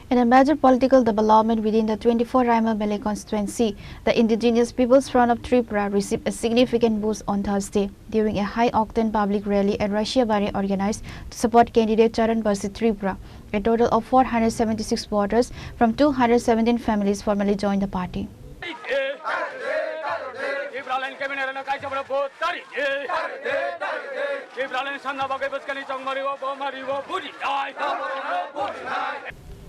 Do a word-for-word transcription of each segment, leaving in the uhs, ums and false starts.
In a major political development within the twenty-four Raima Valley constituency, the Indigenous People's Front of Tripura received a significant boost on Thursday during a high-octane public rally at Raishiabari organized to support candidate Charan Basit Tripura. A total of four hundred seventy-six voters from two hundred seventeen families formally joined the party. Tipraland cabinet no kaisa bro vote tari. Tipraland samna bagwi bwskangni chongmari o bomari o buri nai.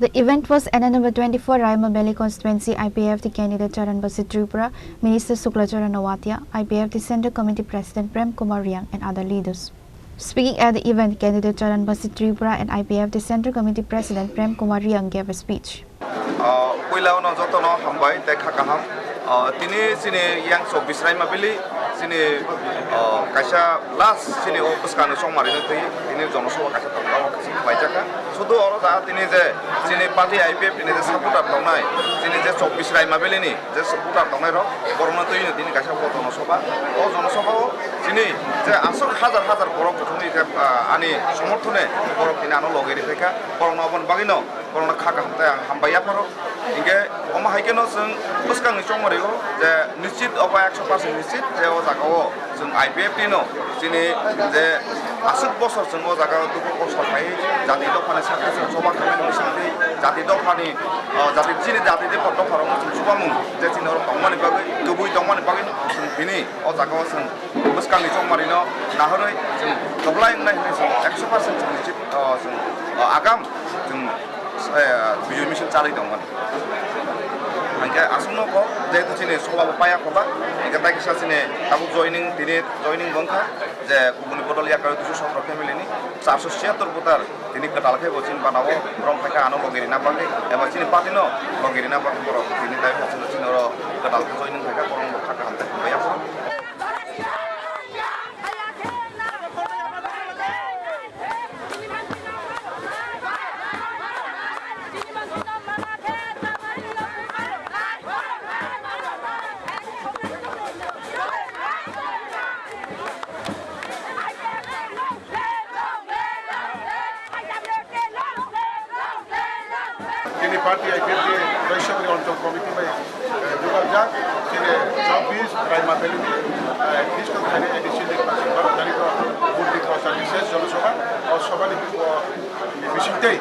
The event was attended by twenty-four Raima Valley constituency I P F T candidate Charan Basit Tripura, Minister Shukla Charan Noatia, I P F T Central Committee President Prem Kumar Riang and other leaders. Speaking at the event, candidate Charan Basit Tripura and I P F T Central Committee President Prem Kumar Riang gave a speech. Ah, puila ono jotono hambai tei kha kaham. Ah, tini chini yang chobbish Raima Valley, chini, ah, kaisa last chini o bwskangni chongmari no twi tini jonosabha kaisa tongkha, o kaisa khlaijakha. Sudu oro jaga tini je chini party I P F T ni je supporter tongnai, chini je chobbish Raima Valley ni je supporter tongnai rok, borokno twi no tini kaisa bo jonosabha. O jonosabha o chini je aswk hajar hajar borok kuthumni je, ah, ani somorthone borok tini ano loge ri phaikha, borokno aboni bagwino borokno kha kaham tei ang hambai yapharo. Hinkhe omo hai kheno chwng bwskangni chongmari o je nischit obo ekso percent nischit je o jaga o chwng I P F T no chini je aswk bosor chwng o jaga o dukhu kosto khai jati dophani sakhe chwng choba khaimani bisingtwi jati dophani, o, jati chini jati dopha dopharokno chwng chubamung je chini oro tongmani bagwi, kubui tongmani bagwi chwng tini o jaga o chwng bwskangni chongmarino nahorwi chwng kwplai wngnai hwnwi chwng ekso percent chwng nischit, o, chwng, o, agam chwng, eh, bijoy misil chalwi tongmani. Hinkhe aswkno kok jehetu chini soba bo paya koba, hinkhe tai kisa chini tabuk joining, tini joining bo wngkha je kubuni bodol yakarwi duiso sotro family ni charso chiyattor voter tini kwtal khe bo chini bana o rom phaikha ano logi rina bagwi eba chini party no logi rina bagwi borok tini tai chini oro kwtal khe joining phaikha borok no kha kaham tei hambai yapharo. Chini party I P F T Raishiabari Anchal Committee bai, eh, jugal jak, chini chobbish Raima Valley ni, eh, Christian Thani A D C ni baro tarikh o vote ni prochar ni ses jonosabha, o sabha ni, o, bisingtwi, eh,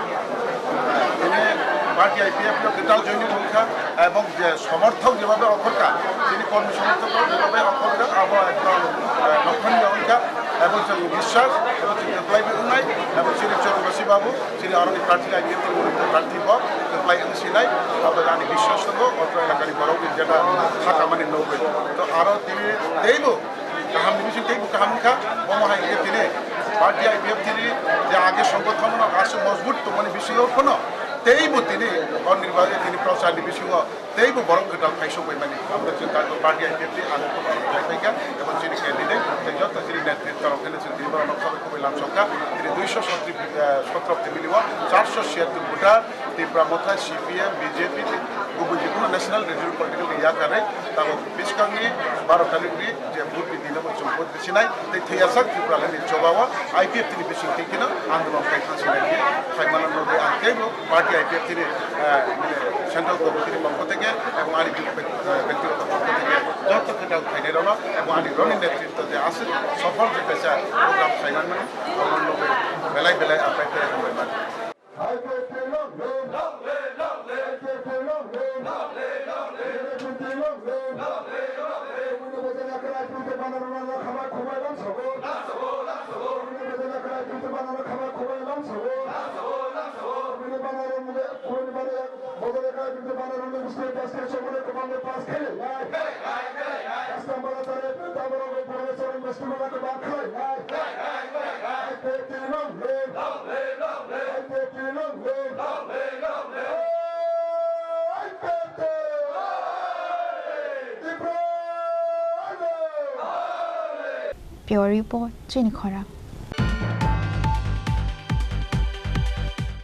tini party I P F T no kwtal joining wngkha, ebong je somorthok jebabe okhorkha, chini kormi somorthok jebabe okhorkha, abo ekdom, eh, nokhornyo wngkha, ebong chwng biswas, ebong chwng kwplaiwi wngnai, ebong chini Chorongwasi babu, chini aroni prarthi I P F T ni prarthi bo kwplai wng sinai, abo ani biswas tongo, otro elakani borok ni jeta kha kamani nugwi. To aro tini teibo kaham ni bising teibo kaham wngkha, omo hai khe tini party I P F T ni je age songothono aswk mojbut tongmani bisingo phano teibo tini o nirbachon tini prochar ni bisingo teibo borok kwtal khaisok bai mani, abo chwng party I P F T ang khai phaikha, ebong chini candidate tei joto chini netritwa rok phano chwng tini borok no khabai khubai lamsokha, tini duiso sotro, eh, sotro family o charso chiyattor voter, Tipra Motha, C P M, B J P, tei kubun jikunu national regional political ni yakarwi tabuk bwskangni baro tarikh ni je vote ni dino bo chwng vote sinai tei thwiyasak Tipraland ni choba o I P F T ni bising twi kheno andolon khai thang sinai khe khai mano nugwi ang teibo party I P F T ni, eh, central committee ni pokho theke ebong ani, eh, bektigoto pokho theke joto khe dal khainai rokno ebong ani roni netritwo je aswk sofol je kaisa program khai man mani omo nugwi belai belai ang pai khe hambai mano. Bureau Report, Chini Khorang.